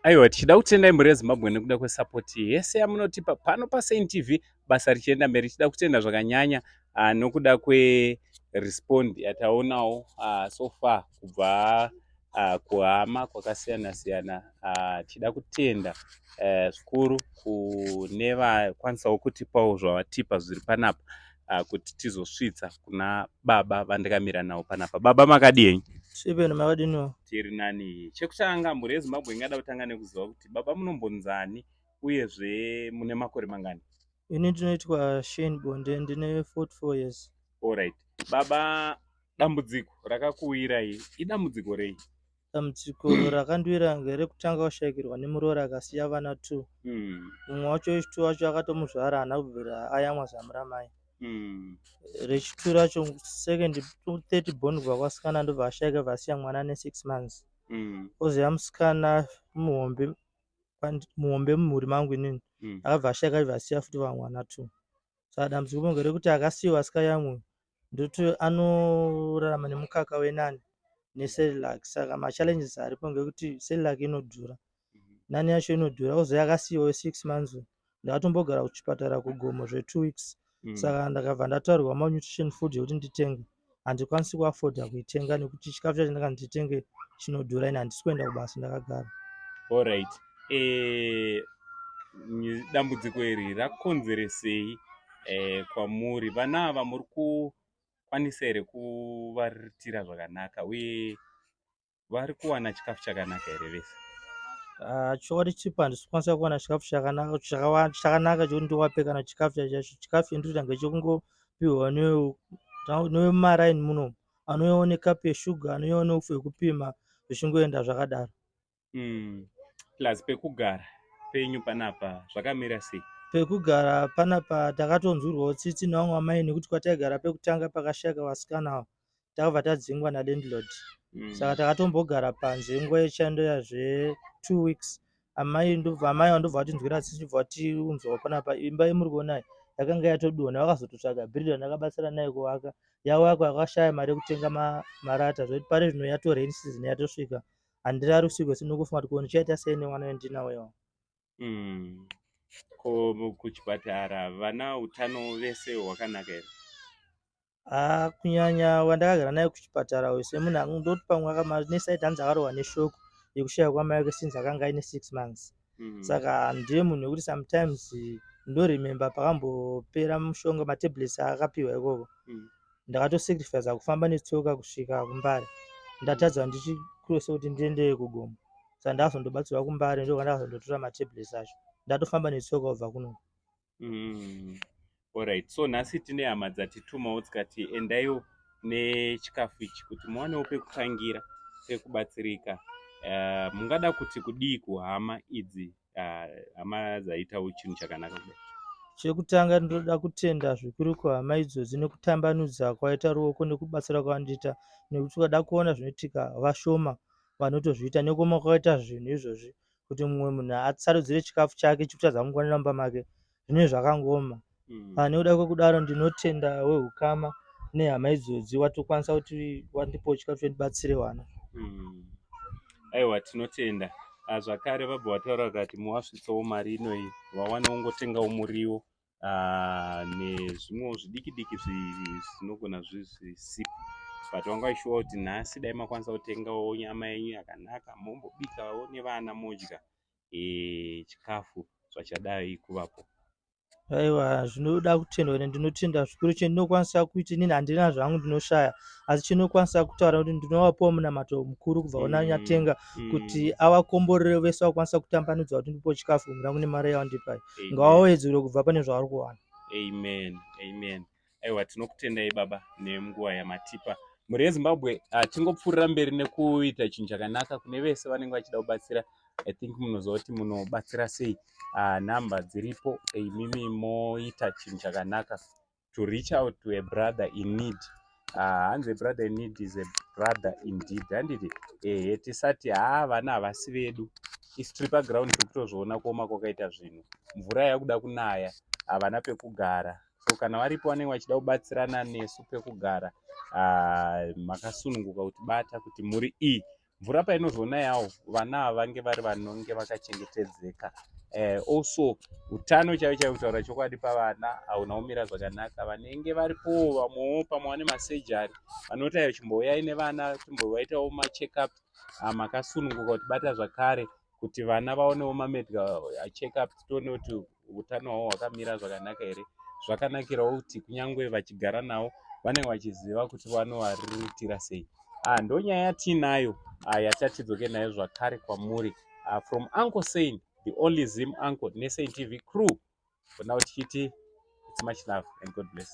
Aiwa, tichida kutendai mhuri yeZimbabwe nekuda kwesapoti yese yamunotipa pano paSaint TV, basa richienda mberi. Tichida kutenda zvakanyanya nokuda kwerespond yataonawo so far kubva kuhama kwakasiyana siyana. Tichida kutenda zvikuru kune vakwanisawo kutipawo zvavatipa zviri panapa kuti tizosvitsa kuna baba vandakamira navo panapa. Baba, makadii henyu? Sipeni, makadiniwo? Tiri nani. Chekutanga, mhuri yeZimbabwe ingada kutanga nekuziva kuti baba munombonzani, uyezve mune makore mangani? Ini ndinoitwa Shane Bonde, ndine 44 years. Alright baba, dambudziko rakakuwirai idambudziko rei? Dambudziko rakandiwira ngerekutanga kushayikirwa nemuroora akasiya vana 2. Mumwe wacho wechitu wacho akatomuzvara, haana kubvira ayamwa zamu ramai. Rechitu racho, second, third born kubva kwasikana, ndobva ashayika, bva asiya mwana ne6 months. Oziva musikana muhombe, muhombe mumhuri mangu inini, akabva ashayika, achibva asiya futi vamwe vana 2. Saka dambudziko ngerekuti akasiyiwa asikayamwi, ndoti anorarama nemukaka weNAN neCerelac. Saka machallenges aripo ngekuti Cerelac inodhura, NAN yacho inodhura. Kozouya akasiyiwa we6 months, ndakatombogara kuchipatara kuGomo zve2 weeks. Saka ndakabva ndataurwa malnutrition food yekuti nditenge, handikwanisi kuafodha kuitenga nekuti chikafu chacho ndanga nditenge chinodhura. Ini handisi kuenda kubasa, ndakagara. Alright, dambudziko iri rakonzeresei kwamuri? Vana ava muri kukwanisa here kuvariritira zvakanaka, uye vari kuwana chikafu chakanaka here vese? Ah, chokwadi chipo, handisi kukwanisa kuwana chikafu chakanaka chakanaka chekuti ndiwape kana chikafu chacho. Chikafu chendinoita ngechekungopiwa nevemumaraini munomu, anouyawo nekapu yeshuga, anouyawo neupfu hwekupima, zvichingoenda zvakadaro. Plus pekugara penyu panapa zvakamira sei? Pekugara panapa takatonzwirwawo tsitsi nevamwe amai, nekuti kwataigara pekutanga pakashayika vasikana ava, takabva tadzingwa nalandlord. Saka takatombogara panze nguva yechando yazve 2 weeks. Amai ndobva, amai vandobva vatinzwira tsitsi, bva vatiunzawo panapa. Imba yemuri kuona iyi yakanga yatodonha, vakazototsvaga builder ndakabatsira naye kuvaka. Yavakwa, yakashaya mari yekutenga marata, zvokuti pari zvino yato rain season yatosvika, handirari usiku hwese nokufunga kuti ko ndichaita sei nemwana wendinawo iwawo. Ko kuchipatara vana, utano vese hwakanaka here? Ah, kunyanya wandakagara naye kuchipatara uyu, semunhu ndoti pamwe nesaiti hanzi akarohwa neshock yekushaya kwamai vake since akanga aine 6 months. Saka ndiye munhu wekuti sometimes ndoremember pakambopera mushonga, matablets aakapiwa ikoko, ndakatosacrifica kufamba netsoka kusvika kuMbare. Ndatadza ndichicrossa kuti ndiende kuGomo, saka ndakazondobatsirwa kuMbare, ndo kwandakazondotora matablets acho, ndatofamba netsoka kubva kuno. Alright, so nhasi tine hama dzatitumawo dzikati endaiwo nechikafu ichi kuti muwanewo pekutangira, pekubatsirika. Mungada kuti kudii kuhama idzi, hama dzaitawo chinhu chakanaka kudai? Chekutanga, ndinoda kutenda zvikuru kuhama idzodzi nekutambanudza kwaita ruoko nekubatsira kwavandiita, nekuti ukada kuona zvinoitika, vashoma vanotozviita. Nekuoma kwakaita zvinhu izvozvi, kuti mumwe munhu atsarudzire chikafu chake chikutadza kungwanira mumba make, zvinenge zvakangooma. Nekuda kwekudaro, ndinotenda weukama nehama idzodzi watokwanisa kuti wandipawo chikafu chendibatsire vana. Aiwa, tinotenda. Zvakare vabva vataura vakati muwasvitsawo mari inoyi, vawane kungotengawo muriwo nezvimwewo zvidiki diki zvinogona zvisipo, but vanga vaishuwa kuti nhasi dai makwanisa kutengawo nyama yenyu yakanaka, mombobikawo nevana modya chikafu zvachadai kuvapo. Aiwa, zvinoda kutendwa ende ndinotenda zvikuru. Chendinokwanisa kuita inini handina zvangu, ndinoshaya, asi chinokwanisa kutaura kuti ndinovapawo munamato mukuru kubva kuna Nyatenga kuti avakomborere vese vakwanisa kutambanudza kuti ndipowo chikafu rangu nemari yavandipai. Ngavawedzerwe kubva pane zvavari kuwana. Amen, amen. Aiwa, tinokutendai baba nenguva yamatipa. Mhuri yeZimbabwe, tingopfuurira mberi nekuita chinhu chakanaka. Kune vese vanenge vachida kubatsira, I think munoziva kuti munobatsira sei. Nhamba dziripo, imimi moita chinhu chakanaka to reach out to a brother in need. Hanzi a brother in need is a brother indeed, handiti? Ehe, tisati haa, vana havasi vedu. Isu tiri paground, tiri kutozviona kuoma kwakaita zvinhu. Mvura yakuda kunaya, havana pekugara. So kana varipo vanenge vachida kubatsirana nesu pekugara, makasununguka kutibata kuti mhuri iyi. Mvura painozonayawo, vana ava vange vari vanonge vakachengetedzeka. Also utano chaivo chaivo, kutaura chokwadi, pavana hauna kumira zvakanaka. Vanenge varipowo vamwewo pamwe vane masurgery, vanoti aiwa, chimbouyai nevana timbovaitawo macheckup. Makasununguka kutibata zvakare kuti vana vaonewo mamedical checkup, tione kuti utano hwavo hwakamira zvakanaka here. Zvakanakirawo kuti kunyange vachigara navo, vanenge vachiziva kuti vanovariritira sei. Ndo nyaya yatiinayo yatatidzoke nayo zvakare kwamuri from Uncle Saint, the only Zim uncle, neSaint TV crew. For now tichiti it's much love and God bless.